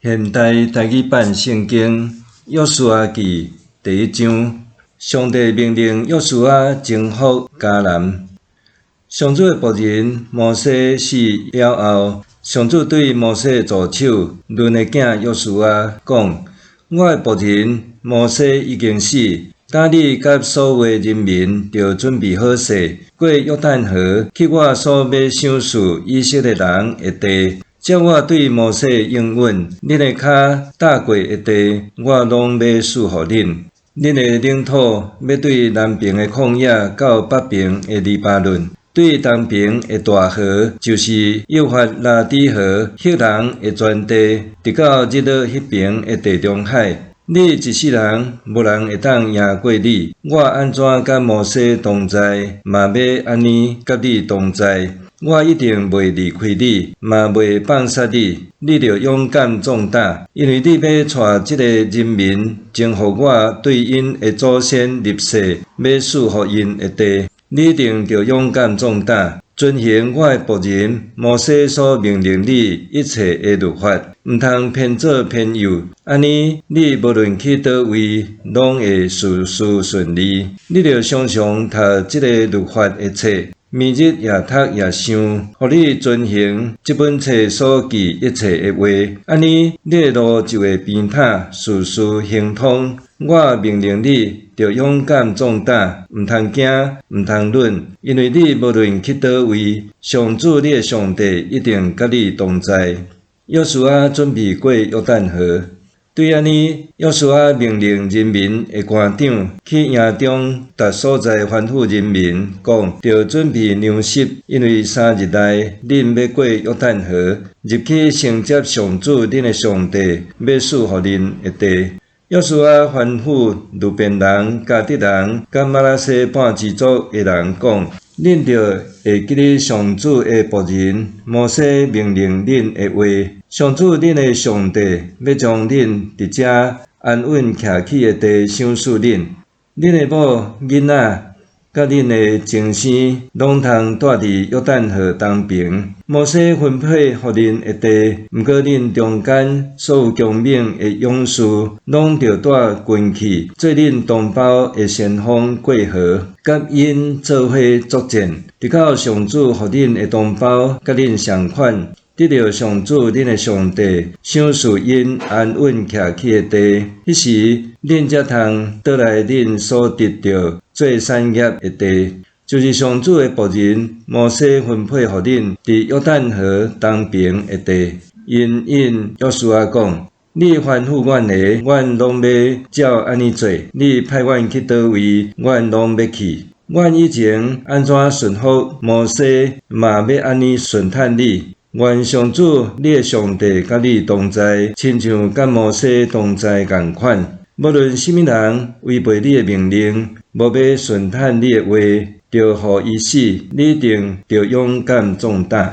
現代台語版聖經約書亞記第一章，上帝命令約書亞征服迦南。上主的僕人摩西死了後，上主對摩西的助手嫩的囝約書亞講：我的僕人摩西已經死，今你佮所有的人民著準備好勢，過約旦河去我所欲賞賜以色列人的地。照我對摩西的應允，恁的跤踏過的地，我攏欲賜予恁。恁的領土欲對南爿的曠野到北爿的黎巴嫩，對東爿的大河，就是幼發拉底河，赫人的全地，直到日落彼爿的地中海。你一世人無人會當贏過你。我按怎佮摩西同在，嘛欲按呢佮你同在。我一定袂離開你，嘛袂放殺你。你著勇敢壯膽，因為你欲帶這个人民征服我對𪜶的祖先立誓欲賜予𪜶的地。你一定著勇敢壯膽，遵行我的僕人摩西所命令你一切的律法，毋通偏左偏右。按呢，你無論去佗位，攏會事事順利。你著常常讀這个律法的冊，暝日也讀也想，予你遵行這本冊所記一切的話。按呢，你的路就會平坦，事事亨通。我命令你，著勇敢壯膽，毋通驚，毋通慄，因為你無論去佗位，上主你的上帝一定佮你同在。約書亞準備過約旦河。對按呢，約書亞命令人民的官長去營中逐所在吩咐人民講：著準備糧食，因為3日內恁欲過約旦河，入去承接上主恁的上帝欲賜予恁的地。約書亞吩咐流便人、迦得人、佮瑪拿西半支族的人講：恁著會記得上主的僕人摩西命令恁的話。上主恁的上帝欲將恁佇遮安穩徛起的地賞賜恁，恁的某囡仔佮恁的精生，攏通蹛佇約旦河東爿。摩西分配予恁的地，毋過恁中間所有強猛的勇士，攏著帶軍去，做恁同胞的先鋒過河，佮𪜶做伙作戰，直到上主予恁的同胞佮恁仝款，得著上主恁的上帝賞賜𪜶安穩徛起的地，彼時恁才通倒來恁所得著做產業的地，就是上主的僕人摩西分配予恁佇約旦河東爿的地。𪜶應約書亞講：你吩咐阮的，阮攏欲照按呢做；你派阮去佗位，阮攏欲去。阮以前按怎順服摩西，嘛欲按呢順趁你。願上主你的上帝佮你同在，親像佮摩西同在仝款。無論啥物人違背你的命令，無欲順趁你的話，著予伊死。你一定著勇敢壯膽。